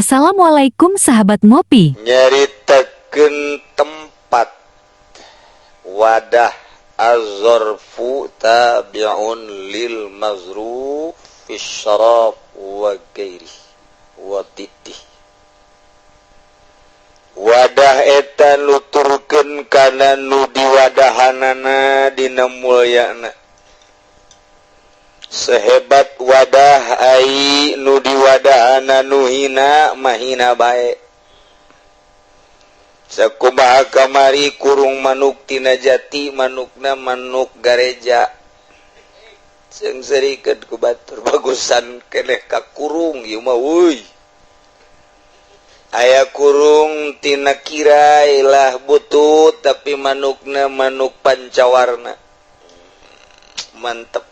Assalamualaikum sahabat ngopi. Nyaritakeun tempat wadah az-zarfu tabi'un lil mazruf fi syarab wa ghairi wa titih. Wadah eta nuturkeun kana nu diwadahanana dina mulyana. Sehebat wadah ai nu diwadahana nu hina mahina bae. Sakumaha kamari kurung manuk tina jati, manukna manuk gareja. Seungseurikeun ku batur bagusan keneh ka kurung ieu mah euy. Aya kurung tina kirai lah butut tapi manukna manuk pancawarna. Mantep.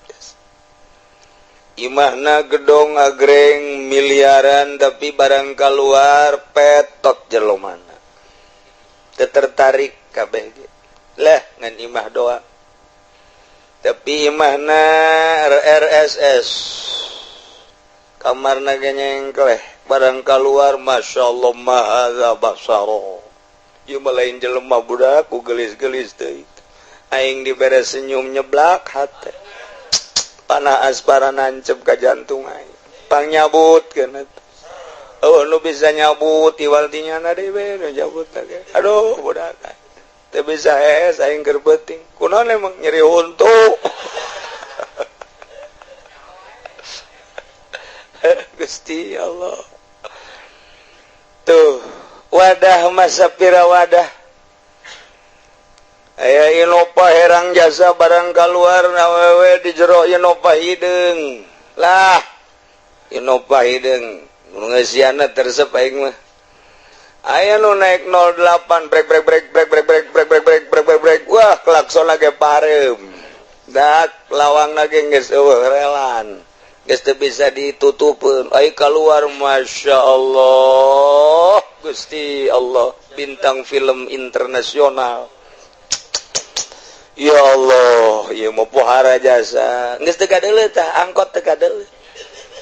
Imahna gedong agreng miliaran tapi barang keluar petot jelomana. Teu tertarik kabeh ge. Lah ngan imah doa. Tapi imahna RSS. Kamarna ge nyengkleh, barang keluar Masya Allah mahaza basaro. Ieu mah lain jelema budak ku gelis-gelis teuing. Aing dibere senyum nyeblak hate. Panah aspara nancep ka jantung aing. Pang nyabut keun. Oh nu bisa nyabut iwal ti nyana deui we nu nyabut teh. Aduh budak teu bisa hees aing keur peuting. Kunaon emang nyeri huntu. Gusti Allah. Tuh, wadah masa pira wadah. Aya Innova herang jasa barang keluar awewe di jero Innova hideung. Lah, Innova hideung. Nu ngeusiana teresep aing mah. Aya nu naik 08 brek brek brek brek brek brek brek brek brek brek brek brek. Wah, klakson lagi pareum. Dak lawang lagi geus eueuh relan. Geus teu bisa ditutupeun. Ai keluar Masya Allah. Gusti Allah, bintang film internasional. Ya Allah, ieu mah pohara jasa. Geus teu kadeuleu tah, angkot teu kadeuleu.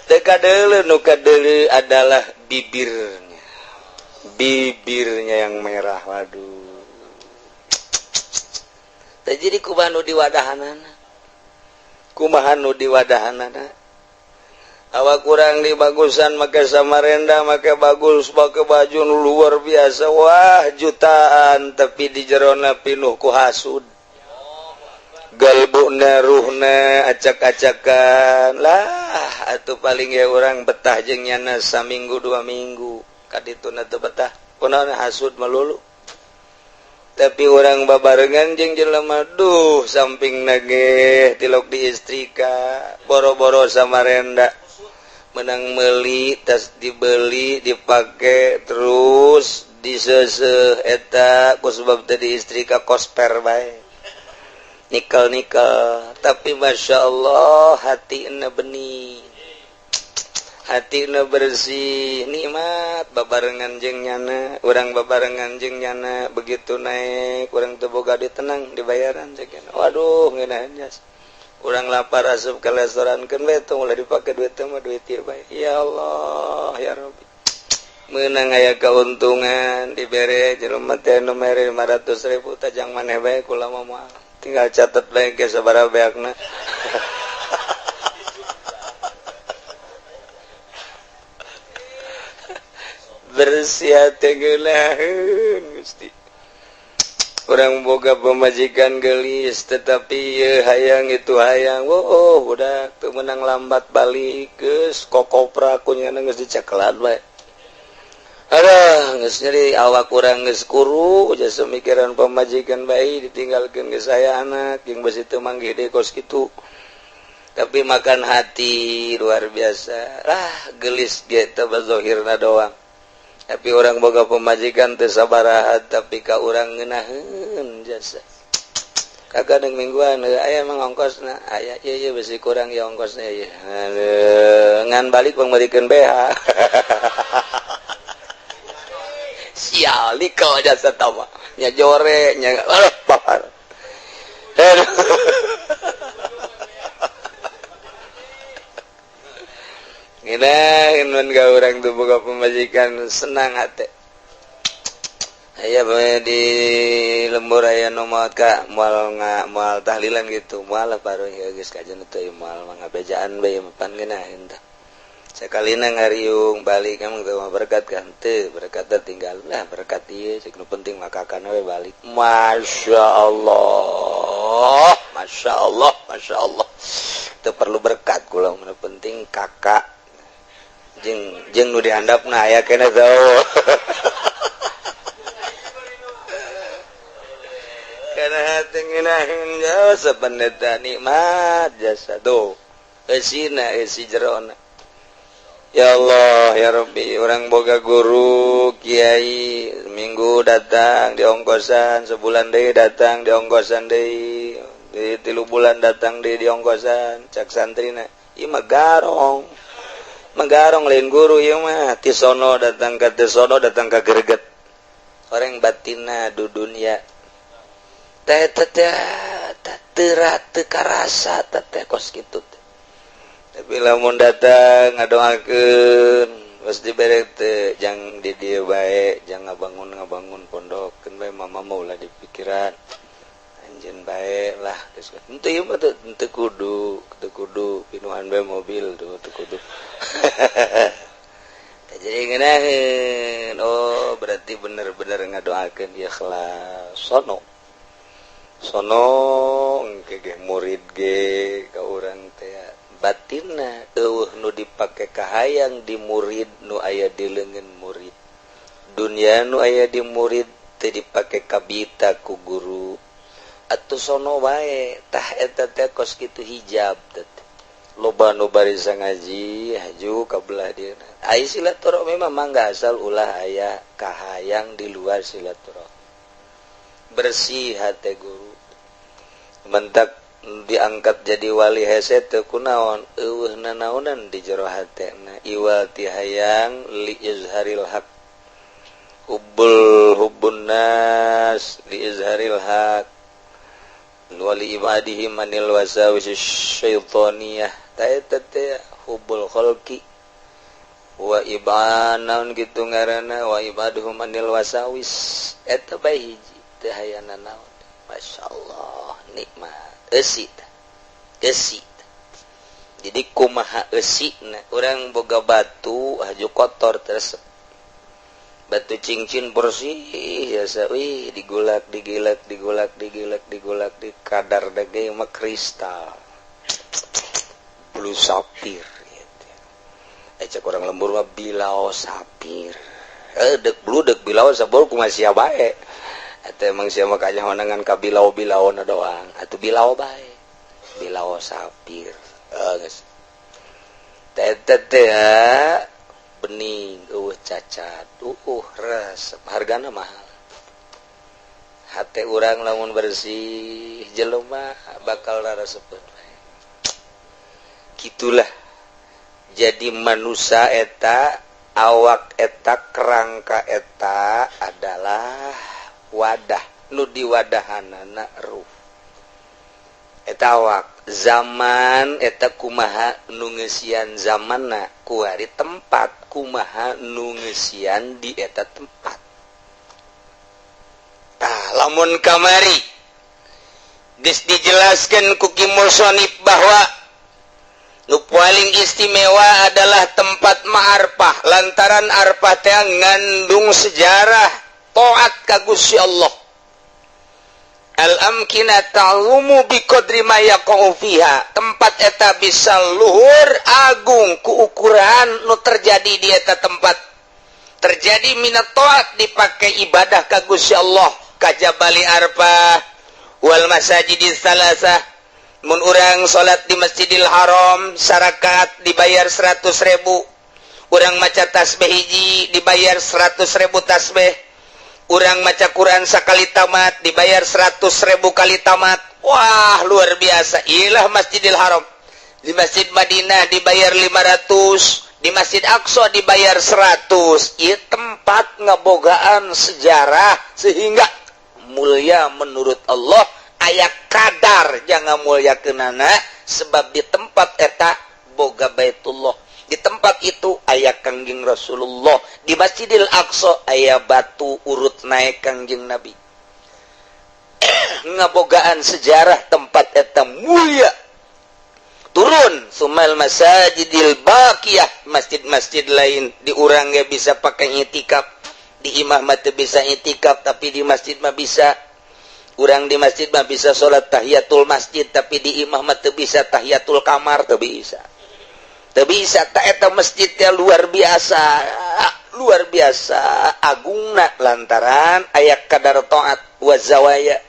Teu kadeuleu, nu kadeuleu adalah bibirnya. Bibirnya yang merah, waduh. Teh jadi kumaha nu diwadahanana? Kumaha nu diwadahanana? Awak kurang dibagusan make samarenda, make bagus, make baju nu luar biasa, wah jutaan, tapi di jerona pinuh ku hasud. Galbuna ruhna acak-acakan lah atuh paling ya orang betah jeung nyana saminggu dua minggu kadituna teu betah kunaon hasud melulu. Tapi orang babarengan jeung jelema duh samping nage tilok di istrika boro-boro samarenda menang meuli tas dibeli dipake terus diseseh eta ku sebab tadi istrika kosper bae nikel-nikel. Tapi Masya Allah hati na bening, hati na bersih, nikmat babarengan jeung nyana, urang babarengan jeung nyana begitu naik urang teu boga duit tenang dibayaran ceuk. Waduh ngeunaheun jas. Urang lapar asup ke restoran keun we tong ulah dipake duit teh mah duit ieu bae. Ya Allah ya Rabbi. Meunang aya keuntungan dibere jelema teh nu mere 500.000 tajang maneh bae kula mah moal. Tinggal catat bae ge sabaraha beakna. Bersih hati geulaheun Gusti. Urang boga pemajikan gelis tetapi ye hayang itu hayang. Oh, udah teu meunang lambat balik geus kokopra kunyana geus dicekelan bae. Aduh, geus nyeri awak urang geus kuru jasa mikiran pemajikan bae ditinggalkeun geus aya anak jeung besi teu manggih deui kos kitu. Tapi makan hati luar biasa. Lah gelis ge teh bazohirna doang. Tapi orang boga pemajikan teu sabaraha tapi ka urang ngeunaheun jasa. Kagak deung mingguan aya emang ongkosna aya ieu ieu besi kurang ya ongkosna ieu. Ngan balik pangmerikeun BH. Sial nikel jasa tama nya jore nya aduh papar. Ngeunaheun mun ka urang tuh boga pamajikan, senang hate. Aya bae di lembur, aya nu maot ka moal nga moal tahlilan gitu, moal lah baru ya geus kajian teh, moal mah ngabejaan bae pan ngeunaheun tah. Sakalina ngariung balik, emang teu mah berkat kan teu berkat, tinggal lah berkat ieu cek, nu penting mah kakana we balik. Masya Allah, Masya Allah, Masya Allah, teu perlu berkat kula, nu penting kakak jeung jeung nu dihandapna aya keneh teu. Karena hati ngeunaheun jauh sebenarnya nikmat jasa tuh eusina, eusi jerona. Ya Allah ya Rabbi, urang boga guru kiai, minggu datang di ongkosan, sebulan deui datang di ongkosan deui, di 3 bulan datang di ongkosan. Cak santrina, ieu mah garong, menggarong, lain guru ieu mah. Ti sono datang ka sono, datang ka greget orang batina du dunia teh teh teh teu karasa teh kos kitu teh. Tapi lamun datang ngadoakeun, geus dibere teh, jang di dieu bae, jang ngabangun ngabangun pondok keun bae, mama mah ulah dipikiran, anjeun bae lah geus. Henteu, ieu mah teu kudu, teu kudu pinuhan bae mobil tuh, teu kudu. Jadi ngeunaheun, oh berarti bener-bener ngadoakeun ikhlas. Sono sono engke ge murid ge ka urang teh batinna eueuh nu dipake kahayang di murid, nu aya di leungeun murid, dunia nu aya di murid teu dipake kabita ku guru atuh, sono wae tah. Eta teh kos kitu hijab teh. Loba nu barisa ngaji haju ka belah dieuna. Ai silaturahmi mah mangga, asal ulah aya kahayang di luar silaturahmi. Bersih hate guru, mentak diangkat jadi wali hese teu kunaon, eueuh nanaonan di jero hatena iwal ti hayang li izharil haq, hubbul hubbun nas li izharil haq wali ibadihi manil wasawis syaitoniyah. Ta eta teh hubbul khalqi wa ibanaun gitu ngaranna, wa ibaduhum anil wasawis. Eta bae hiji teu hayana naon. Masyaallah, nikmat eusi eusi. Jadi kumaha eusina urang boga batu haju kotor, terus batu cincin bersih biasa, wih, digulak digilak, digulak digilak, digulak di kadar dege mah kristal blue sapphire gitu. Eh, cek orang lembur mah bilau sapir, eh dek blue dek bilau sabor, kumaha sia bae. Eta emang sia mah kanyahoan ka bilau-bilau na doang atuh, bilau bae, bilau sapir. Eh, geus teh teh bening, eueuh cacat, resep, hargana mahal. Hate urang lamun bersih, jelema bakal rarasepeun bae. Gitulah jadi manusia eta, awak eta, kerangka eta adalah wadah nu diwadahanana ruh eta awak. Zaman eta kumaha nu ngeusian zamanna, kuari tempat kumaha nu ngeusian di eta tempat. Tah, lamun kamari geus dijelaskan ku Ki Musonif bahwa nu paling istimewa adalah tempat ma'arfah, lantaran arfah teh ngandung sejarah taat ka Gusti Allah. Al-amkina ta'lumu biqadri ma yaqa'u fiha, tempat eta bisa luhur agung ku ukuran nu terjadi di eta tempat, terjadi minat taat, dipakai ibadah ka Gusti Allah, ka Jabali Arfah wal masajidis salasah. Mun urang salat di Masjidil Haram sarakat dibayar 100.000, urang maca tasbih hiji dibayar 100.000 tasbih, urang maca Quran sakali tamat dibayar 100.000 kali tamat. Wah, luar biasa ilah Masjidil Haram. Di Masjid Madinah dibayar 500, di Masjid Aqsa dibayar 100. Ieu tempat ngebogaan sejarah sehingga mulia menurut Allah. Aya kadar jangan mulia kenana, sebab di tempat eta boga Baitullah. Di tempat itu aya Kangjeng Rasulullah. Di Masjidil Aqsa aya batu urut naik Kangjeng Nabi. Ngabogaan sejarah tempat eta mulia. Turun sumal masajidil baqiyah, masjid-masjid lain di urang ge bisa pakai itikaf. Di imah mah teu bisa itikaf, tapi di masjid mah bisa. Urang di masjid mah bisa salat tahiyatul masjid, tapi di imah mah teu bisa tahiyatul kamar, teu bisa, teu bisa. Tak eta masjidnya luar biasa, luar biasa agungna, lantaran aya kadar taat wa zawaya,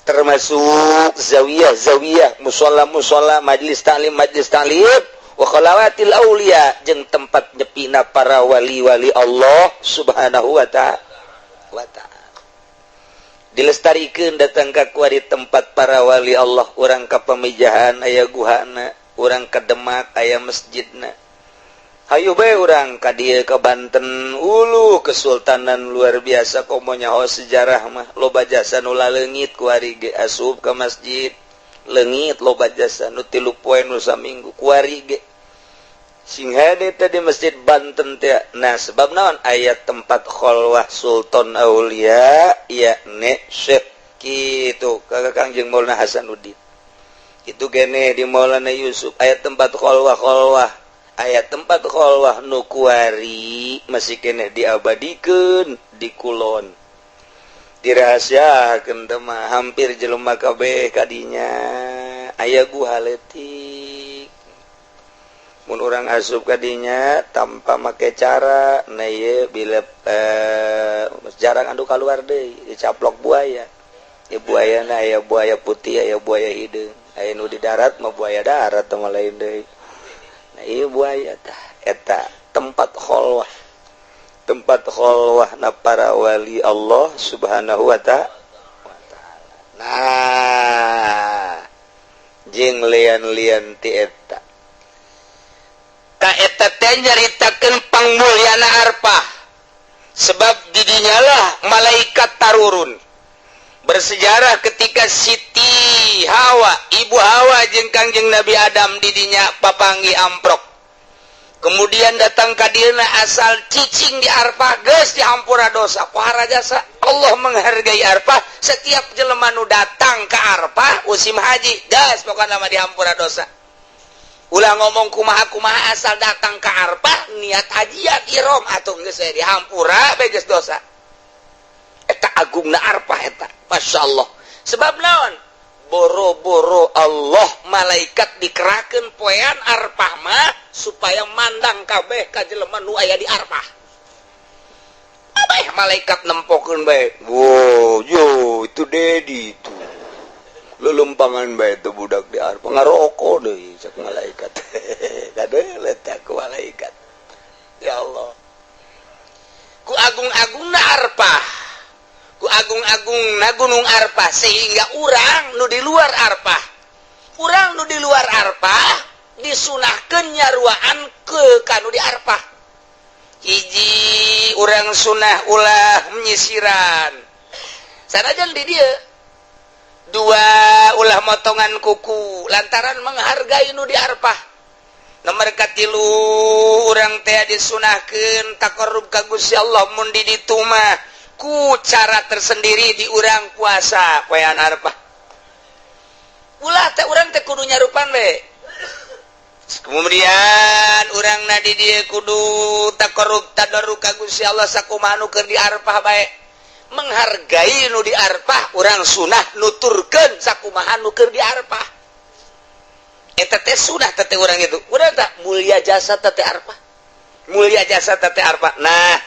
termasuk zawiyah zawiyah, musola musola, majlis taklim majlis taklim, wa khalawatil aulia, jeung tempat nyepina para wali-wali Allah Subhanahu wa ta'ala. Dilestarikan datang ke kuari tempat para wali Allah. Urang ka Pamijahan aya guhana, urang ke Demak aya masjidna. Hayu bae urang ka dieu, ke Banten ulu, kesultanan luar biasa. Komo nyaho sejarah mah loba jasa nu laleungit. Kuari ge asup ke masjid leungit, loba jasa nu 3 poe, nu saminggu. Kuari ge sing hade teh di masjid Banten teh. Nah, sebab naon? Aya tempat kholwah Sultan Aulia, yakni Syekh kitu ka Kangjeng Maulana Hasanuddin itu gene di Maulana Yusuf aya tempat kholwah kholwah, aya tempat kholwah nu kuari masih keneh diabadikeun di kulon, dirahasiakeun teh mah hampir jelema kabeh kadinya. Aya guha leutik, mun urang asup kadinya tanpa make cara, nah ieu bila jarang anu keluar deui, dicaplok buaya ya. Buaya na aya buaya putih, aya buaya hideung, aya nu di darat mah buaya darat mah lain deui. Nah, ieu buaya tah eta tempat kholwah, tempat kholwah na para wali Allah Subhanahu wa ta'ala. Nah, jeung lian-lian ti eta. Ka eta teh nyaritakeun pangmulyana Arfah, sebab didinyalah malaikat tarurun. Bersejarah ketika Siti Hawa, Ibu Hawa jeung Kangjeng Nabi Adam didinya papanggi amprok, kemudian datang ka dieuna, asal cicing di Arfah geus dihampura dosa. Pohara jasa Allah menghargai Arfah. Setiap jelema nu datang ke Arfah musim haji geus pokokna mah dihampura dosa. Ulah ngomong kumaha kumaha, asal datang ke Arfah niat hajian ihram atuh geus dihampura bae geus dosa. Eta agungna Arfah eta, Masya Allah. Sebab naon? Boro-boro Allah, malaikat dikerakeun poean Arfah mah supaya mandang kabeh ka jelema nu aya di Arfah. Abeh malaikat nempokeun bae. Wow, yo itu Dedi itu. Lelempangan bae itu budak di Arfah, ngarokok deui, cek malaikat. Kade letak ku malaikat. Ya Allah. Ku agung-agungna Arfah, ku agung-agung na Gunung Arfah, sehingga urang nu di luar Arfah, urang nu di luar Arfah disunahkeun nyaruaan ke kanu di Arfah. Hiji, urang sunah ulah menyisiran sanajan di dia. Dua, ulah motongan kuku lantaran menghargai nu di Arfah. Nomor katilu, urang teh disunahkeun taqarrub ka Gusti Allah mun di ditu mah ku cara tersendiri, di urang puasa poean Arfah. Ulah teh urang teh kudu nyarupan we. Kemudian urang na di dieu kudu taqarrub tadarru ka Gusti Allah sakumaha nu keur di Arfah bae. Menghargai nu di Arfah, urang sunah nuturkeun sakumaha nu keur di Arfah. Eta teh sunah teh urang itu. Urang tak mulia jasa teh Arfah, mulia jasa teh Arfah. Nah,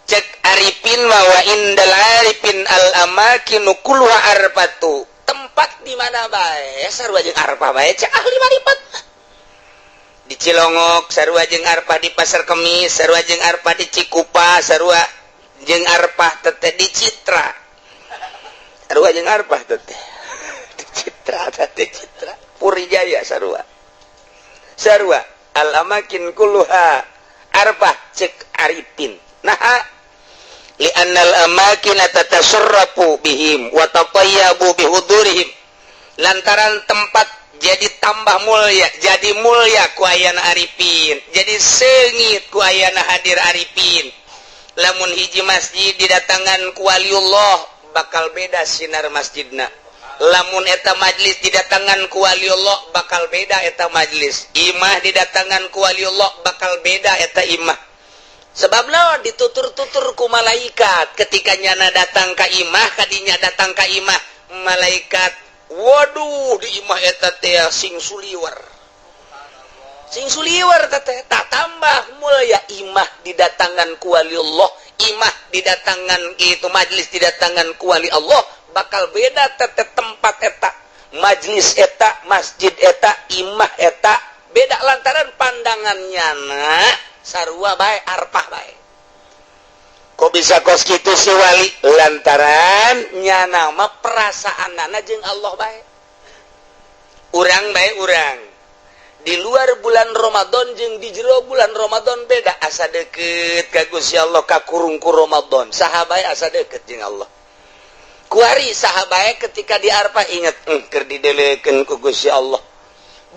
cek arifin wa indal arifin al amakinu kulluha arfatu, tempat di mana bae sarua jeung Arfah bae cek ahli marifat. Di Cilongok sarua jeung Arfah, di Pasar Kemis sarua jeung Arfah, di Cikupa sarua jeung Arfah teteh, di Citra sarua jeung Arfah teteh, di Citra teteh, Citra Puri Jaya sarua sarua. Al amakin kulluha arfah cek arifin. Nah, li'annal amakina tatasarrafu bihim wa tatayyabu bihudurihim, lantaran tempat Jadi tambah mulia, jadi mulia ku ayana Arifin, jadi seungit ku ayana hadir Arifin. Lamun hiji masjid didatangan ku waliullah, bakal beda sinar masjidna. Lamun eta majlis didatangan ku waliullah, bakal beda eta majlis. Imah didatangan ku waliullah, bakal beda eta imah. Sebab naon? Ditutur-tutur ku malaikat ketika nyana datang ka imah, kadinya datang ka imah malaikat, waduh, di imah eta teh sing suliwer, sing suliwer teh. Tak tambah mulia imah didatangan ku waliullah, imah didatangan itu, majlis didatangan ku wali Allah, bakal beda teh tempat eta, majlis eta, masjid eta, imah eta beda, lantaran pandangan nyana sarua bae, arpah bae. Kok bisa kos kitu si wali? Lantaran nyana mah perasaanana jeung Allah bae. Urang bae, urang di luar bulan Ramadan jeung di jero bulan Ramadan beda. Asa deket ka Gusti Allah kakurung ku Ramadan. Saha bae asa deket jeung Allah. Kuari saha bae ketika di Arfah inget, keur didelekeun ku Gusti Allah,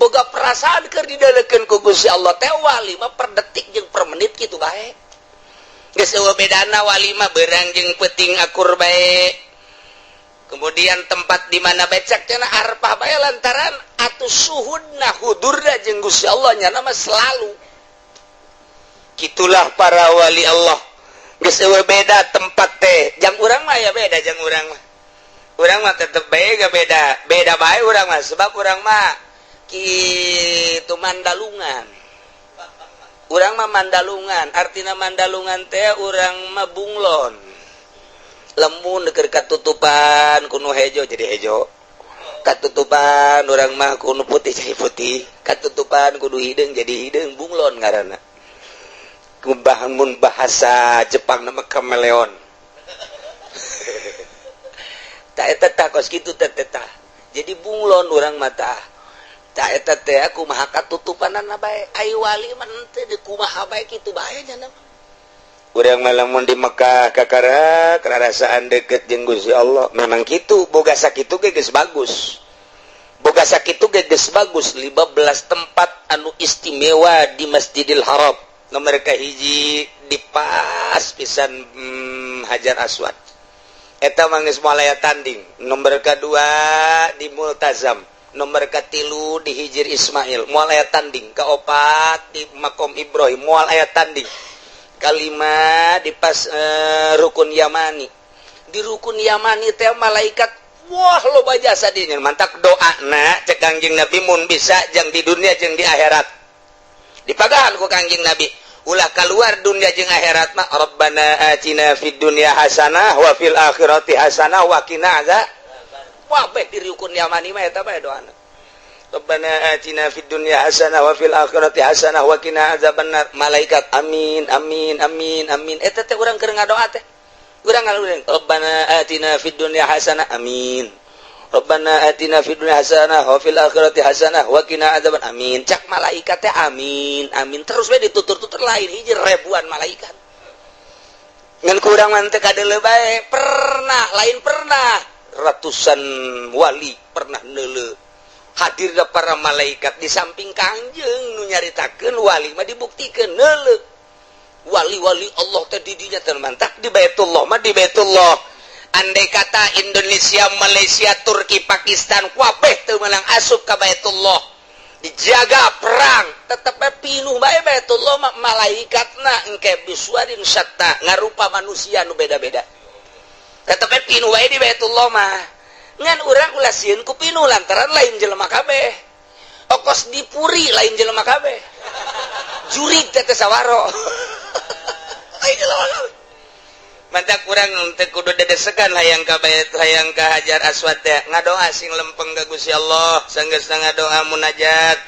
boga perasaan keur didelekeun ku Gusti Allah teh. Wali mah per detik jeung per menit kitu bae, geus euweuh bedana. Wali mah beurang jeung peuting akur bae, kemudian tempat di mana becak cenah arpah bae, lantaran atuh suhudna, hudurna jeung Gusti Allah nya mah selalu. Gitulah para wali Allah, geus euweuh beda tempat teh. Jang urang mah ya beda. Jang urang mah, urang mah tetep bae gak beda, beda bae urang mah, sebab urang mah kitu mandalungan. Urang mah mandalungan, artina mandalungan teh urang mah bunglon. Lamun keur katutupan ku nu hejo jadi hejo, katutupan urang mah ku nu putih jadi putih, katutupan ku nu hideung jadi hideung. Bunglon ngaranna. Mun bahasa Jepang nama kameleon. Tak eta tah, kos kitu teh teh. Jadi bunglon urang mah tah. Tak eta teh, aku kumaha katutupanana bae. Ai wali mah teu, di kumaha bae kitu bae nya. Urang mah lamun di Mekah kakara kerasaan deket jeung Gusti Allah, memang kitu. Boga sakitu ge geus bagus, boga sakitu ge geus bagus. 15 tempat anu istimewa di Masjidil Haram, nomor kahiji di pas pisan Hajar Aswad, eta mah geus moal aya tanding. Nomor kedua di Multazam, nomor katilu di Hijir Ismail, moal aya tanding. Kaopat di Makom Ibrahim, moal aya tanding. Kalima di pas Rukun Yamani. Di Rukun Yamani teh malaikat, wah, loba jasa dinya. Mantak doa na cek Kangjeng Nabi, mun bisa jang di dunia jeung di akhirat dipagahan ku Kangjeng Nabi, ulah keluar dunia jeung akhirat mah, Rabbana atina fid dunya hasanah wa fil akhirati hasanah wa qina azab. Wah, bae di Rukun Yamani mah eta bae doana, Rabbana atina fid dunya hasanah wa fil akhirati hasanah wa qina azabannar. Malaikat amin, amin, amin, amin. Eta teh urang keur ngadoa teh urang ngaluring, Rabbana atina fid dunya hasanah, amin. Rabbana atina fid dunya hasanah wa fil akhirati hasanah wa qina azaban, amin. Cak malaikat teh amin, amin terus we, ditutur-tutur lain hiji ribuan malaikat. Ngan kurang mah teu kadeuleu bae. Pernah, lain pernah, ratusan wali pernah neuleu hadirna para malaikat di samping Kangjeng. Nu nyaritakeun wali mah dibuktikan neuleu wali-wali Allah teh di dinya teh. Mantak di Baitullah mah, di Baitullah, andai kata Indonesia, Malaysia, Turki, Pakistan kabeh teu meunang asup ka Baitullah, dijaga perang, tetep bae pinuh bae Baitullah mah. Malaikatna engke bisuarin syatta, ngarupa manusia nu beda-beda, tetep bae pinuh bae di Baitullah mah. Ngan urang ulah sieun ku pinuh, lantaran lain jelema kabeh. Okos di puri lain jelema kabeh, jurig teh teh sawaro, lain jelema kabeh. Mantak kurang teu kudu dedesekan hayang ka bait, hayang ka Hajar Aswad teh. Ngadoa sing lempeng ka Gusti Allah. Sanggeus ngadoa, munajat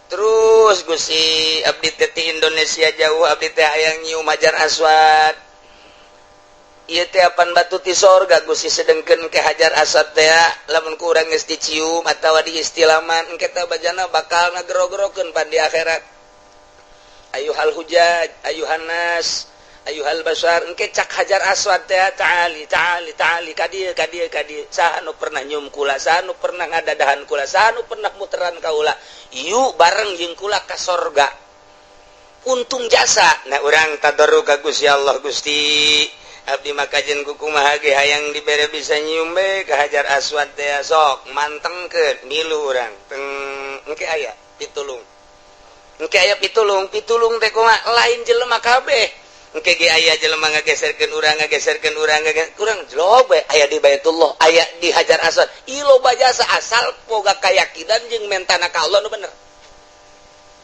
terus, Gusti, abdi teh ti Indonesia jauh, abdi teh hayang nyium Hajar Aswad. Ieu teh apan batu ti sorga, Gusti. Sedengkeun ke Hajar Aswad teh, lamun ku urang geus dicium atawa diistilaman, engke teh bajana bakal ngagero-gerokeun pan di akhirat. Ayuhal hujaj, ayuhan nas. Ayuhal basar engke cak Hajar Aswad teh, ta'ali, ta'ali, ta'ali, ka dieu, ka dieu, ka dieu. Saha nu pernah nyium kula? Saha nu pernah ngadadahan kula? Saha nu pernah muteran kaula? Yuk bareng jeung kula ka sorga. Untung jasa. Nah, urang tadarru ka Gusti Allah, "Gusti, abdi mah kajen ku kumaha ge hayang dibere bisa nyium be ka Hajar Aswad teh." Sok mantengkeun milu urang teng. Engke aya pitulung, engke aya pitulung. Pitulung teh kumaha? Lain jelema kabeh. Engke ge aya jelema ngageserkeun urang, ngageserkeun urang, urang jlog we aya di Baitullah, aya di Hajar Aswad. Ieu loba jasa asal boga kayakinan jeung mentana ka Allah nu bener.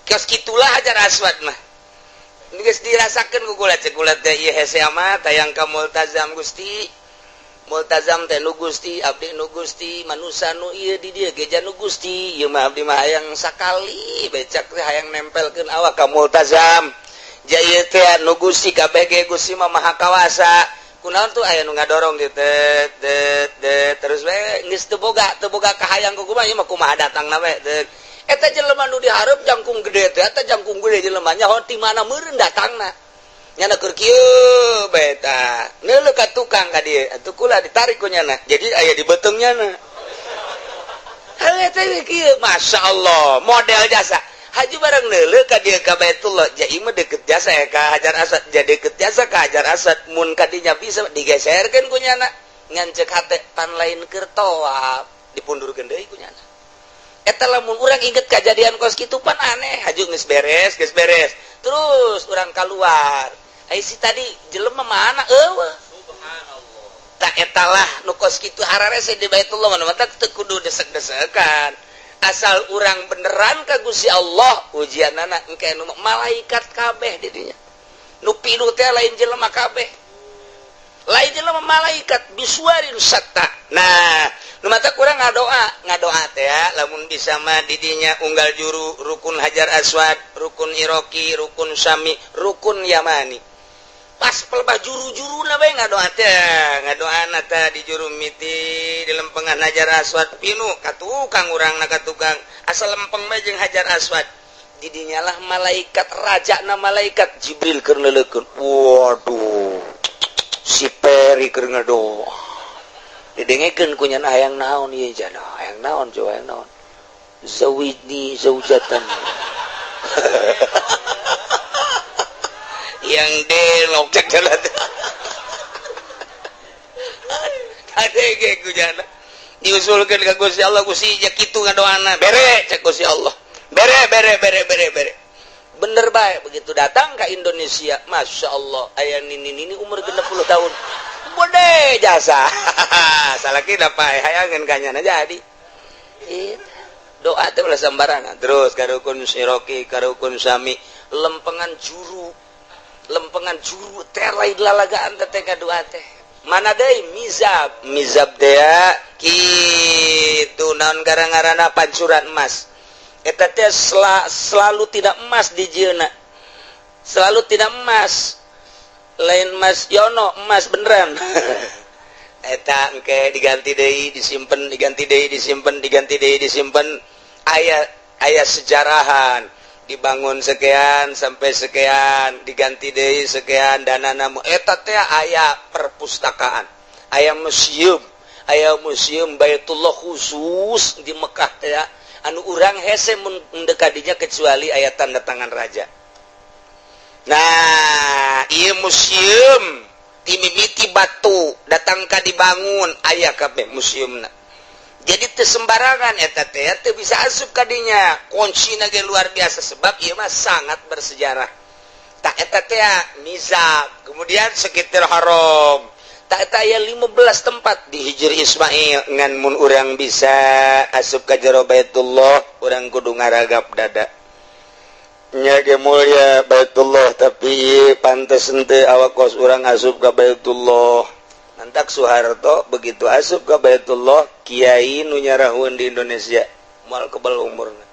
Kios kitulah Hajar Aswad mah geus dirasakeun ku kula. Cek kula teh, ieu hese amat hayang ka Multazam, Gusti. Multazam teh nu Gusti, abdi nu Gusti, manusa nu ieu di dieu ge nu Gusti. Ieu mah abdi mah hayang sakali becak teh, hayang nempelkeun awak ka Multazam. Jaya teh nu Gusti kabeh ge, Gusti mah maha kawasa. Kunaon tuh aya nu ngadorong di tet tet tet terus we geus teu boga kahayang ku kumaha, ieu mah kumaha datangna we. Eta jelema nu dihareup jangkung gede teh, eta jangkung gede jelema, nyaho ti mana meureun datangna. Nyana keur kieu bae tah, neuleuh ka tukang ka dieu atuh, kula ditarik ku nyana, jadi aya di beuteung nyana. Heuh, teh kieu, Masya Allah, model jasa. Haji barang neuleuh ka dieu ka Baitullah, ja ieu mah deket jasa ya ka Hajar Aswad, ja deket jasa ka Hajar Aswad. Mun kadinya bisa digeserkeun ku nyana, ngan cek hate pan lain keur tawaf, dipundurkeun deui ku nyana. Eta lamun urang inget kejadian kos kitu pan aneh. Haju geus beres, geus beres, terus urang keluar, ai si tadi jelema mana? Eueuh. Subhanallah. Tak etalah nu kos kitu hararese di Baitullah mana mah teu kudu desek-desekan, asal urang beneran ka Gusti Allah. Ujianana engke nu malaikat kabeh di dinya nu pinuh teh, lain jelema kabeh, lain jelema, malaikat bisuwarin syatta. Nah, nu mata kurang ngadoa, ngadoa teh ya, lamun bisa mah di dinya unggal juru, rukun Hajar Aswad, rukun Iroki, rukun Sami, rukun Yamani, pas pelbah juru-juru na bae ngadoa teh. Ngadoa teh di juru miti di lempengan Hajar Aswad, pinu ka tukang urang na, ka tukang, asal lempeng bae jeung Hajar Aswad. Didinyalah malaikat raja na malaikat Jibril keur neuleukeun, waduh, si Peri keur ngadoa. Didengekeun ku nyana, "Hayang naon ieu jana? Hayang naon coba, hayang naon?" "Zawijni zaujatan." Yang delok cek jalan adege ku jana diusulkeun ka Gusti Allah, "Gusti, ja kitu ngadoana." "Bere," cek Gusti Allah, "bere, bere, bere, bere, bere." Bener bae, begitu datang ke Indonesia, Masya Allah, aya nini nini umur 60 tahun gede jasa. Salah kita pae hayangan kanyana jadi. Iya. Doa teh ulah sembarangan. Terus ka rukun siroki, ka rukun sami, lempengan juru, lempengan juru teh lain lalagaan teh doa teh. Mana deui? Mizab. Mizab teh kitu, naon gara-garana, pancuran emas eta teh selalu tidak emas di jieuna, selalu tidak emas, lain emas yono, emas beneran. Eta engke diganti deui, disimpen, diganti deui, disimpen, diganti deui, disimpen. Aya aya sejarahan, dibangun sekian sampai sekian, diganti deui sekian dana. Namu eta teh aya perpustakaan, aya museum, aya museum Baitullah khusus di Mekah teh, anu urang hese mun mendekatinya kecuali aya tanda tangan raja. Nah, ieu museum timimiti batu datang ka dibangun, aya kabeh museumna. Jadi teu sembarangan eta teh, teu bisa asup kadinya, kunci ge luar biasa, sebab ieu mah sangat bersejarah. Tak eta teh mizab, kemudian sekitar haram tak eta aya 15 tempat di Hijr Ismail. Ngan mun urang bisa asup ka jero Baitullah, urang kudu ngaragap dada nya ge mulia Baitullah, tapi pantes henteu awak kos urang asup ka Baitullah? Mantak Soeharto begitu asup ke Baitullah, kiai nu nyarahun di Indonesia moal kebal umurna.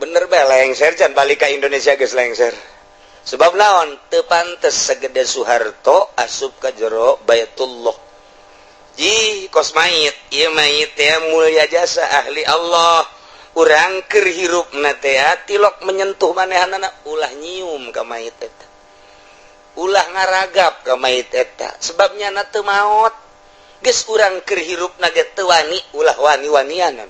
Bener bae, lengser can balik ke Indonesia geus lengser. Sebab naon? Teu pantes segede Soeharto asup ka jero Baitullah. Ji kos mayit ieu, mayit teh mulia jasa ahli Allah. Urang keur hirupna teh tilok menyentuh manehanana, ulah nyium ka mayit eta. Ulah ngaragap ka mayit eta, sebabnya na teu maot. Geus urang keur hirupna ge teu wani, ulah wani-wanianan.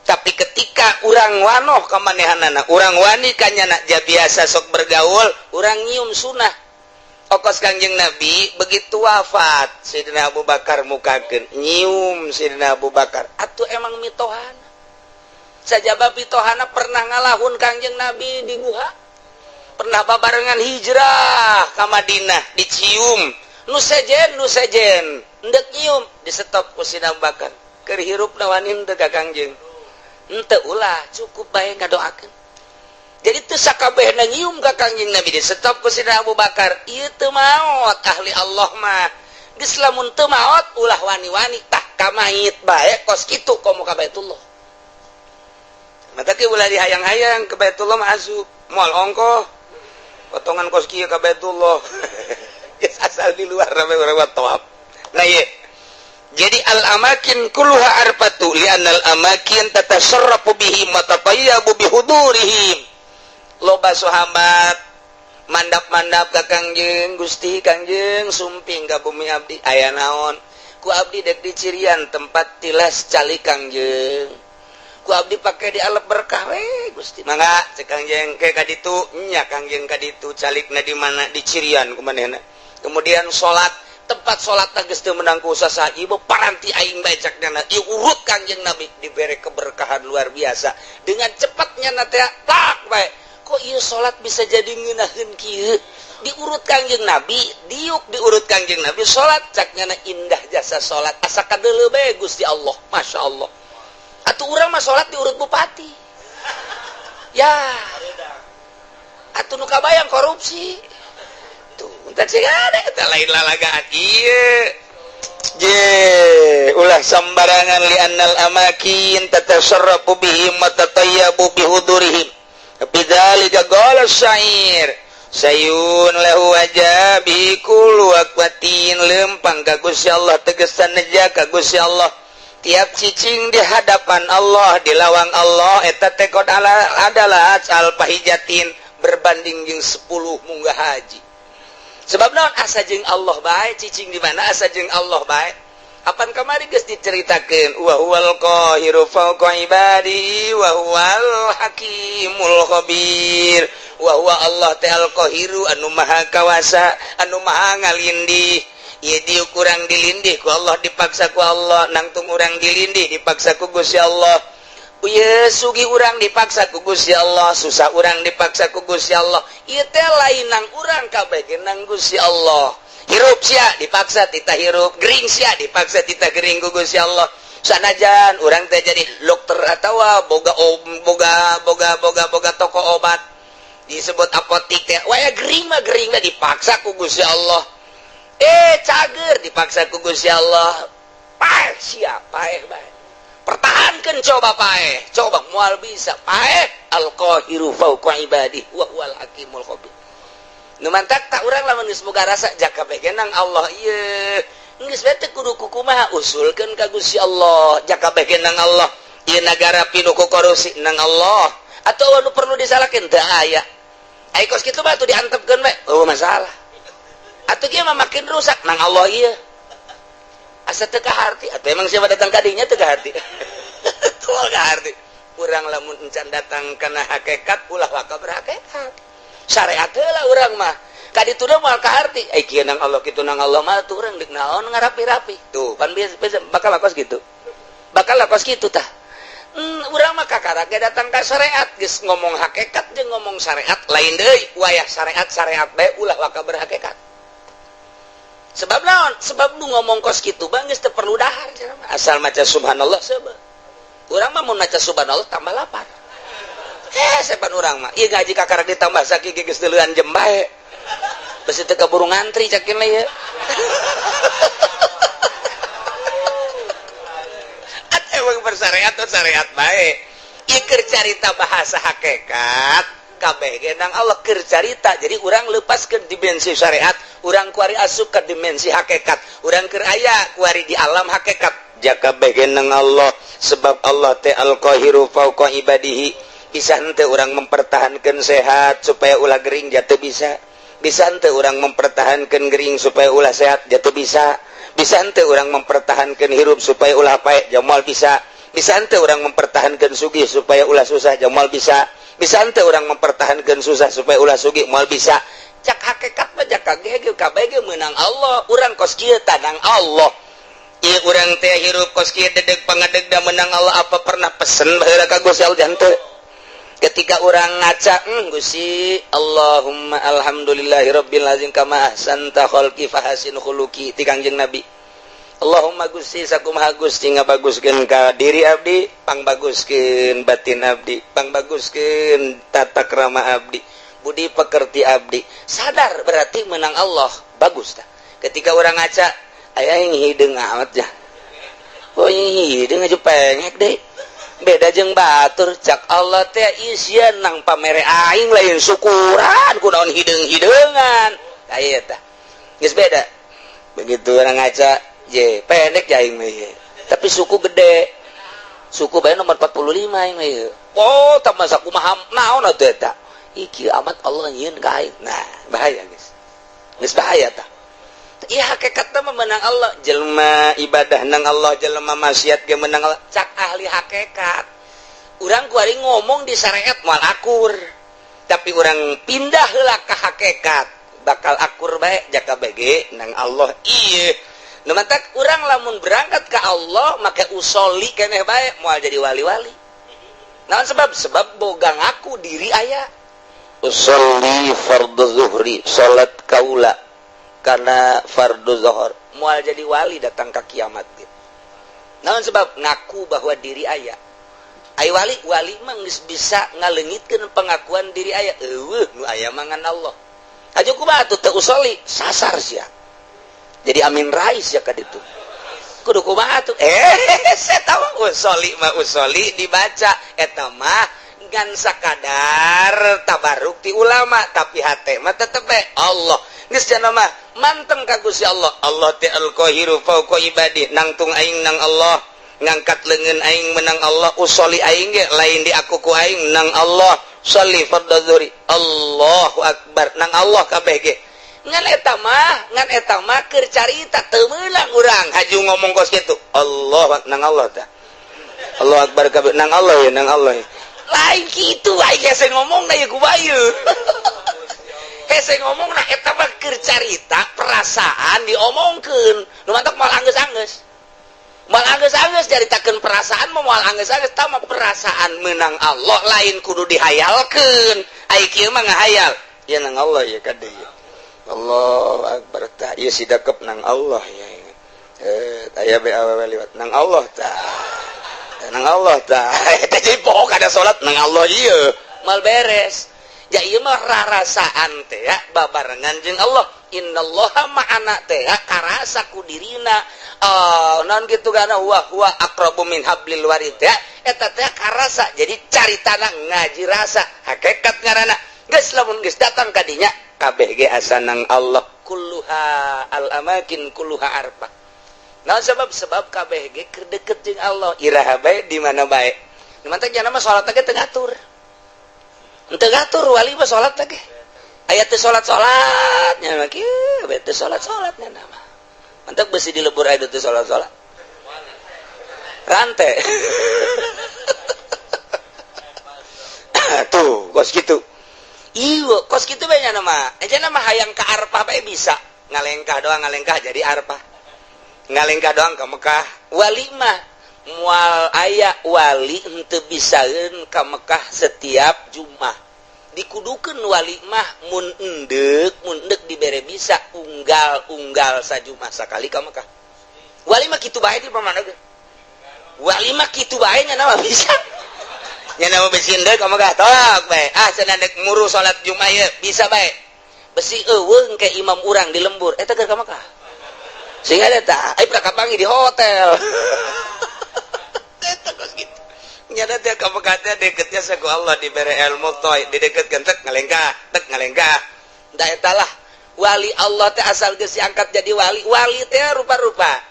Tapi ketika urang wanoh ka manehanana, urang wani ka nyana, ja biasa sok bergaul, urang nyium sunah. Okos Kangjeng Nabi begitu wafat Sayyidina Abu Bakar mukakeun nyium Sayyidina Abu Bakar. Atuh emang mitohana, sajaba mitohana pernah ngalahun Kangjeng Nabi di guha, pernah babarengan hijrah ka Madinah, dicium nu sejen, nu sejen endek nyium di stop ku Sayyidina Abu Bakar. Keur hirupna wani teu ka Kangjeng? Henteu, ulah, cukup bae ngadoakeun. Jadi teu sakabehna nyium ka Kangjeng Nabi di stop ku Sayyidina Abu Bakar. Ieu teu maot, ahli Allah mah. Geus lamun teu maot, ulah wani-wani tah ka mayit bae kos kitu, komo ka Baitullah. Mata ke ulah dihayang-hayang ke Baitullah mah, asup moal ongkoh potongan kos kieu ka Baitullah. Geus asal di luar rame urang tawaf. Nah, ieu jadi al amakin kulluha arfatu li'annal amakin tatasarrafu bihim wa tatayyabu bihudurihim. Loba sahabat mandap-mandap ka Kangjeng, "Gusti Kangjeng, sumping ka bumi abdi." "Aya naon?" "Ku abdi dek dicirian tempat tilas calik Kangjeng, ku abdi pake dialep berkah we, Gusti." "Mangga," cek Kangjeng. "Ke ka ditu nya, Kangjeng?" "Ka ditu." Calikna di mana? Dicirian ku manehna. Kemudian salat, tempat salat geus teu meunang ku usaha. "Ieu paranti aing bae," cak nyana. Ieu urut Kangjeng Nabi, dibere keberkahan luar biasa. Dengan cepatnya na teh tak bae, kok ieu salat bisa jadi ngeunaheun kieu? Diurut Kangjeng Nabi, diuk diurut Kangjeng Nabi salat, cak nyana indah jasa salat, asa kadeuleu bae Gusti Allah. Masya Allah, atuh urang mah salat diurut bupati ya, atuh nu kabayang korupsi tuh. Entar sih ada eta lain lalagaan ieu. Je ulah sembarangan, li'annal amakin tatasarrafu bihim wa tatayyabu bihudurihim. Bidzalika qala syair sayun lahu wajabi kullu aqwatin. Lempang ka Gusti Allah, tegesan neja ka Gusti Allah. Tiap cicing di hadapan Allah, di lawang Allah eta teh qad adalah al pahijatin, berbanding jeung 10 munggah haji. Sebab naon? Asa jeung Allah bae, cicing di mana asa jeung Allah bae. Apan kamari geus diceritakeun, wa huwal qahiru fawqa ibadi wa huwal hakimul khabir. Wa huwa Allah teh al qahiru, anu maha kawasa, anu maha ngalindih. Ieu dieu kurang dilindih ku Allah, dipaksa ku Allah. Nangtung urang dilindih, dipaksa ku Gusti Allah. Ieu sugih urang dipaksa ku Gusti Allah, susah urang dipaksa ku Gusti Allah. Ieu teh lain nang urang, kabeh ge nang Gusti Allah. Hirup sia dipaksa tita hirup, gering sia dipaksa tita gering ku Gusti Allah. Sanajan urang teh jadi dokter atawa boga boga boga boga boga toko obat, disebut apotik teh, waya gering mah gering mah dipaksa ku Gusti Allah. Eh, cager dipaksa ku Gusti Allah. Paeh sia, paeh bae, pertahankan, coba paeh, coba moal bisa paeh. Al-qahiru fawqa ibadihi wa huwal hakimul khabir. Nu mantak tak urang lamun geus boga rasa jaka bae nang Allah ieu, geus bae teu kudu kukumaha, usulkeun ka Gusti Allah. Jaka bae nang Allah ieu, nagara pinuh ku korupsi, nang Allah. Atau anu perlu disalahkeun teu aya. Ai kos kitu mah atuh diantepkeun bae, oh masalah atuh kieu mah makin rusak. Nang Allah ieu asa teu kaharti. Atau emang siapa datang kadinya teu kaharti? Tuh kaharti urang lamun encan datang kana hakikat. Ulah waka berhakikat, syariat heula urang mah. Kaditu da moal kaharti. Ai kieu nang Allah, kitu nang Allah mah, tuh urang deuk naon ngarapi-rapi tuh? Pan biasa bakal kos gitu, bakal kos kitu tah. Urang mah kakara ge datang ka syariat. Geus ngomong hakikat jeung ngomong syariat lain deui. Wayah syariat, syariat bae, ulah waka berhakikat. Sebab naon? Sebab nu ngomong kos kitu bang geus teu perlu dahar, asal maca subhanallah. Sebab urang mah mun maca subhanallah tambah lapar. Eh, sepan urang mah ieu ngaji kakara ditambah sakieu, geus deuleuan jem bae, besi teu kaburu ngantri cakin lah ieu. Emang bersyariat tuh syariat bae. Ieu keur carita bahasa hakikat, kabeh ge nang Allah keur carita. Jadi urang lepas ke dimensi syariat, urang kuari asup ke dimensi hakikat. Urang keur aya kuari di alam hakikat, jaka kabeh ge nang Allah, sebab Allah teh al-qahiru fauqa ibadihi. Bisa henteu urang mempertahankan sehat supaya ulah gering? Jatuh bisa. Bisa henteu urang mempertahankan gering supaya ulah sehat? Jatuh bisa. Bisa henteu urang mempertahankan hirup supaya ulah paeh? Jamal bisa. Bisa henteu urang mempertahankan sugih supaya ulah susah? Jamal bisa. Bisa henteu urang mempertahankan susah supaya ulah sugih? Moal bisa. Cak hakikat mah jaka ge kabeh ge meunang Allah. Urang kos kieu tanang Allah. Ieu urang teh hirup kos kieu dedeg pangadeg da meunang Allah. Apa pernah pesen baheula ka Gusti Allah? Henteu. Ketika urang ngaca, Gusti, Allahumma alhamdulillahirabbil azim kama ahsanta khalqi fahasin khuluqi, ti Kangjeng Nabi. Allahumma Gusti, sakumaha Gusti ngabaguskeun ka diri abdi, pangbaguskeun batin abdi, pangbaguskeun tata krama abdi, budi pekerti abdi. Sadar berarti menang Allah, bagus tah. Ketika urang ngaca, aya yang hideung amat ya. Oh, hideung aja pengek deh, beda jeung batur. Cak Allah teh isian nang pamere aing, lain syukuran, kunaon hideung-hideungan aya tah. Geus beda. Begitu urang ngaca je pendek aing mah, tapi suku gede, suku bae nomor 45 aing mah. Oh, tambah sakumaha naon atuh eta iki amat Allah nyieun ka aing. Nah, bahaya geus, geus bahaya tah. Iya, hakikatna mah menang Allah. Jelema ibadah nang Allah, jelema maksiat ge menang Allah. Cak ahli hakikat, urang kuari ngomong di syariat moal akur, tapi urang pindah heula ka hakikat bakal akur bae, jaka bege nang Allah. Iya, nu matak urang lamun berangkat ke Allah make usoli keneh bae moal jadi wali-wali. Naon sebab? Sebab boga ngaku diri aya. Usolli fardhu zuhri, salat kaula karena fardu zuhur, moal jadi wali datang ke kiamat gitu. Naon sebab? Ngaku bahwa diri aya. Ai wali, wali mah geus bisa ngalengitkeun pengakuan diri aya. Eueuh nu aya mangan Allah. Aja kumaha atuh teu usoli, sasar sia. Jadi Amin Rais ya ka ditu. Kudu kumaha atuh? Eh, saya tahu usoli mah usoli dibaca eta mah ngan sakadar tabaruk ti ulama, tapi hate mah tetep bae Allah. Geus cenah mah manteng ka Gusti Allah. Allah teh al-qahiru fauqa ibadi, nangtung aing nang Allah, ngangkat leungeun aing menang Allah, usoli aing ge lain di aku ku aing nang Allah. Sholli fardhu zuhri, Allahu akbar, nang Allah kabeh ge. Ngan eta mah, ngan eta mah keur carita, teu meunang urang haju ngomong kos kitu. Allah nang Allah tah. Allah akbar kabeh nang Allah ya, nang Allah ya. Lain kitu aing hese ngomong na ieu kumaha. Hese ngomong na eta mah keur carita perasaan diomongkeun. Nu mantak moal anggeus-anggeus. Moal anggeus-anggeus caritakeun perasaan mah, moal anggeus-anggeus. Tah mah perasaan menang Allah lain kudu dihayalkeun. Ai kieu mah ngahayal. Ya nang Allah ya kade ya. Allah akbar tah ieu si dakep nang Allah ya. Eh, aya be awewe liwat nang Allah tah. Nang Allah tah. Eta jadi pokok ada salat nang Allah ieu. Mal beres. Ya ieu mah rarasaan teh ya babarengan jeung Allah. Innallaha ma'ana teh ya karasa ku dirina. Oh, naon kitu kana huwa huwa aqrabu min hablil warid ya. Eta teh karasa. Jadi caritana ngaji rasa hakikat ngaranna. Geus lamun geus datang ka dinya kabeh ge asa nang Allah, kulluha al amakin kulluha arfah. Nah, sebab sebab kabeh ge keur deket jeung Allah, iraha bae di mana bae. Nu mantak jana mah salat ge teu ngatur. Teu ngatur wali mah salat ge. Aya teu salat-salat nya mah kieu, bae teu salat-salat nya mah. Mantak besi dilebur aya teu salat-salat. Rantai. Tuh, kos kitu. Iya, kos kitu bae nya mah. Aja mah hayang ka Arfah bae bisa. Ngalengkah doang, ngalengkah jadi Arfah. Ngalengkah doang ke Mekah. Wali mah mual aya wali henteu bisaeun ka Mekah setiap Jumat. Dikudukeun wali mah mun endek, mun endek dibere bisa unggal-unggal sajumat sakali ka Mekah. Wali mah kitu bae di pamana ge. Wali mah kitu bae nya mah bisa. Nya mah besi endek ka Mekah tok bae. Ah cenah dek muru salat Jumat ieu bisa bae. Besi eueung ke imam urang di lembur eta keur ka Mekah. Sehingga eta ai pernah di hotel. Eta kos kitu. Nyada teh ka Mekah teh deketnya saku Allah dibere ilmu toy, dideketkeun tek ngalengkah, tek ngalengkah. Da eta lah wali Allah teh asal geus diangkat jadi wali, wali teh rupa-rupa.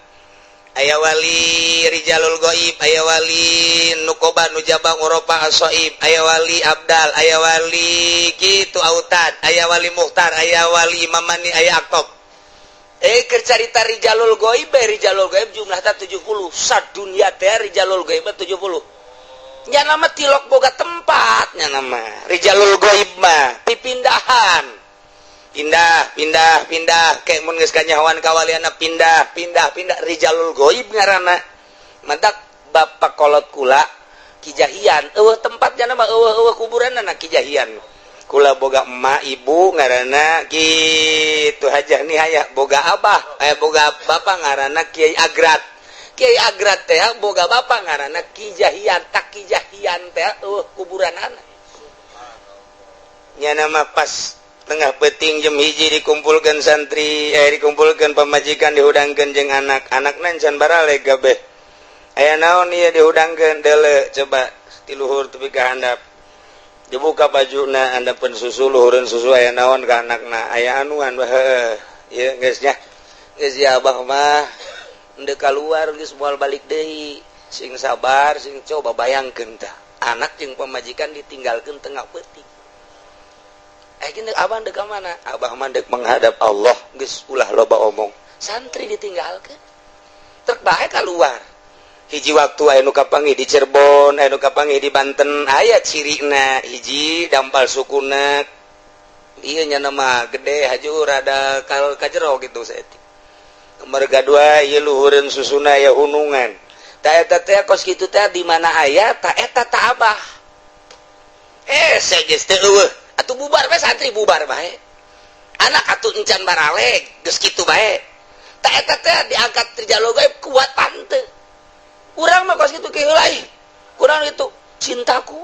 Aya wali Rijalul Goib, aya wali Nukoba, Nujaba, Urafa, Asoib, aya wali Abdal, aya wali gitu Autad, aya wali Mukhtar, aya wali Imamani, aya Aktob. Keur carita Rijalul Goib, Rijalul Goib jumlahna 70. Sadunya teh Rijalul Goib 70. Nya nama tilok boga tempatnya, nama Rijalul Goib mah pipindahan, pindah, pindah, pindah. Kayak mun geus kanyahoan kawaliana, pindah, pindah, pindah. Rijalul Goib ngaranna. Mantak bapak kolot kula Ki Jahian eueuh tempatnya, nama eueuh eueuh kuburanna. Ki Jahian kula boga emak, ibu ngaranna kitu Hajah Nihaya, boga abah, eh, boga bapak ngaranna Kiai Agrat. Kiai Agrat teh boga bapak ngaranna Ki Jahian. Tak Ki Jahian teh eueuh kuburanana. Nya nama pas tengah peting jam 1 dikumpulkan santri, eh, dikumpulkan pamajikan, dihudangkan jeung anak anak can baraleg kabeh. Aya naon ieu dihudangkeun? Dele coba ti luhur tepi ka handap, dibuka bajuna, handapeun susu, luhureun susu. Aya naon ka anakna? Aya anuan? Heuh, ieu geus nya, geus ya. Abah mah henteu keluar, geus moal balik deui. Sing sabar, sing. Coba bayangkeun tah, anak jeung pamajikan ditinggalkeun tengah peuting. Eh, gini, abah dek mana? Abah mah dek menghadap Allah, geus ulah loba omong. Santri ditinggalkeun, truk bae keluar. Hiji waktu aya nu kapanggih di Cirebon, aya nu kapanggih di Banten. Aya cirina hiji, dampal sukuna ieu nya nama gede, haju rada kal kajero gitu saeutik. Merga dua ieu luhureun susuna aya hunungan. Ta eta teh kos kitu teh di mana aya ta eta ta abah. Eh, saya geus teu eueuh atuh, bubar bae santri, bubar bae anak atuh encan baraleg, geus kitu bae. Ta eta teh diangkat Rijalul Gaib, kuat tante. Urang mah kos kitu kieu lain kurang itu cintaku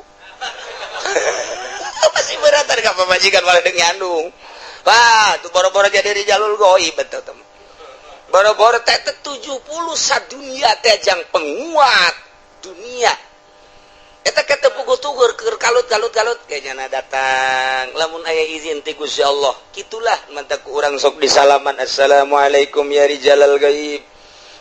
masih berat ka pamajikan, malah deung nyandung. Wah, tuh boro-boro jadi Rijalul Gaib, betul teman. Boro-boro teh 70 sadunia teh jang penguat dunia. Eta kata puguh tugur keur kalut kalut kalut kayaknya datang lamun aya izin ti Gusti Allah. Kitulah mantak urang sok disalaman, "Assalamualaikum ya rijalal gaib,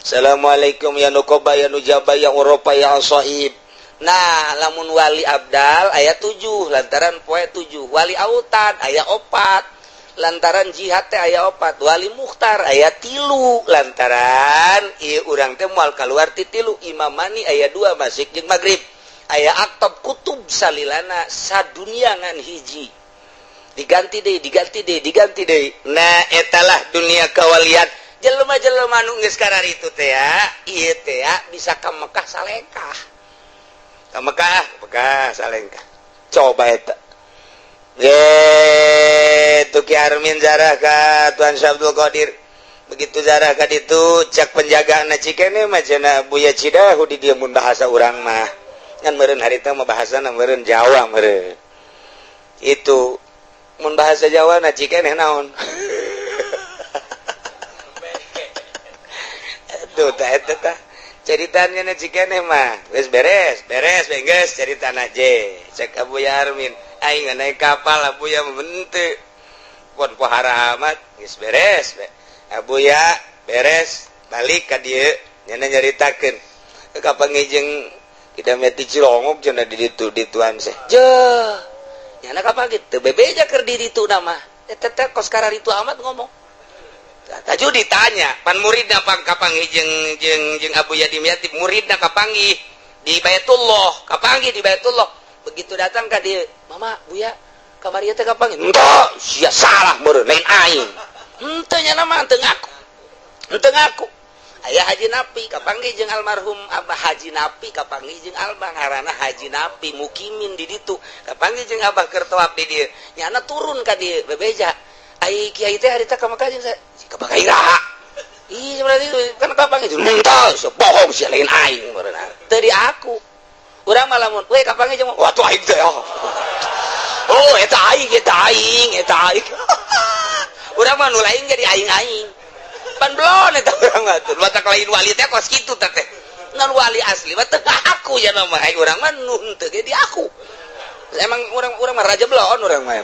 assalamualaikum ya nukoba, ya nujaba, ya urafa, ya asaib." Nah, lamun wali abdal aya 7 lantaran poe 7, wali autad aya 4 lantaran jihad teh aya 4, wali mukhtar aya 3 lantaran ieu urang teh moal keluar ti 3, imamani aya 2, masyrik jeung maghrib, aya aktob kutub salilana sadunia ngan hiji, diganti deh, diganti deh, diganti deh. Nah, etalah dunia kawalian. Jelema-jelema nu geus itu teh ya, ieu teh ya, bisa ka Mekah salengkah, ka Mekah, Mekah salengkah. Coba eta gitu. Ki Armin zarah ka Tuan Syabdul Qadir. Begitu zarah ka ditu, cak penjaga na, "Cikene mah cenah Buya Cidahu di dieu." Mun bahasa urang mah ngan meureun harita mah bahasana meureun Jawa meureun itu. Mun bahasa Jawa na cikene naon? Tuh, tah eta tah ceritanya na cikene mah geus beres beres geus ceritana je. Cek Abu Yarmin, "Aing naik kapal." Abu ya henteu pon pohara amat, geus beres Abu ya, beres balik ka dieu. Nya nyaritakeun kapanggih jeung kita meti Cilongok cenah di ditu dituan seh je. Nyana kapan gitu bebeja keur di ditu nama eta teh kos itu amat ngomong. Taju ditanya pan muridna pang kapanggih jeung jeung jeung Abu Yadim Yatim, muridna kapanggih di Baitullah, kapanggih di Baitullah. Begitu datang ka dieu, "Mama, Buya, kamari teh kapanggih?" "Henteu sia, salah meureun, lain aing." Henteu, nya mah teu ngaku, henteu ngaku. Aya Haji Napi kapanggih jeung almarhum Abah. Haji Napi kapanggih jeung Abah, ngaranna Haji Napi, mukimin di ditu, kapanggih jeung Abah keur tawaf di dieu. Nyana turun ka dieu bebeja, "Ai kiai teh harita ka Mekah jeung ka Mekah iraha?" "Ih, berarti kan kapanggih." "Henteu, so bohong sia, lain aing meureun, teu di aku." Urang mah lamun we kapanggih jeung, "Wah, tuh aing teh, oh, eta aing, eta aing, eta aing." Urang mah nu lain jadi aing-aing pan belon eta urang mah tuh. Batak lain wali teh kos kitu teh teh. Non wali asli mah teu aku ya nama ai urang mah nu henteu ge di aku. Emang urang urang mah raja belon urang mah.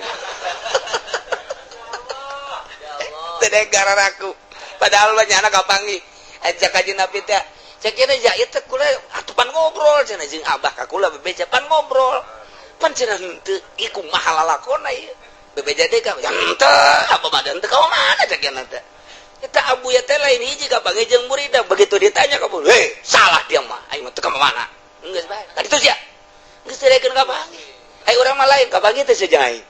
Teu gara aku. Padahal mah nyana kapanggih. Ajak kaji Nabi teh. Cek kira ya ieu teh kula atuh pan ngobrol cenah jeung abah ka kula bebeja pan ngobrol. Pan cenah henteu ieu kumaha lalakonna ieu. Bebeja deui ka henteu apa mah henteu ka mana cek kira teh. Eta abu ya teh lain hiji kapanggih jeung murida begitu ditanya ka heh salah dia mah aing mah teu ka mana. Geus bae. Ka ditu sia. Geus teu kapanggih. Ai urang mah lain kapanggih teh seja aing.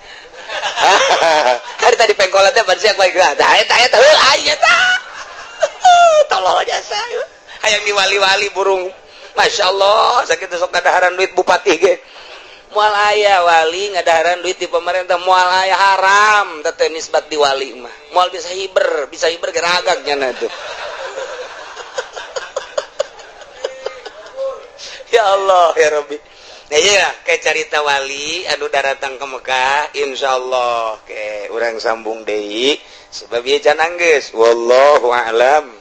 Hari tadi pengkolan teh ban sia bae tah eta eta heuh aing eta. Tolol jasa. Hayang diwali-wali burung. Masya Allah, sakit sok ngadaharan duit bupati ge. Moal aya wali ngadaharan duit di pemerintah, moal aya, haram teh nisbat di wali mah. Moal bisa hiber geragak nya tuh. Ya Allah ya Rabbi. Nah iya, kayak cerita wali anu daratang ke Mekah, insyaallah ke urang sambung deui sebab ieu can anggeus. Wallahu a'lam.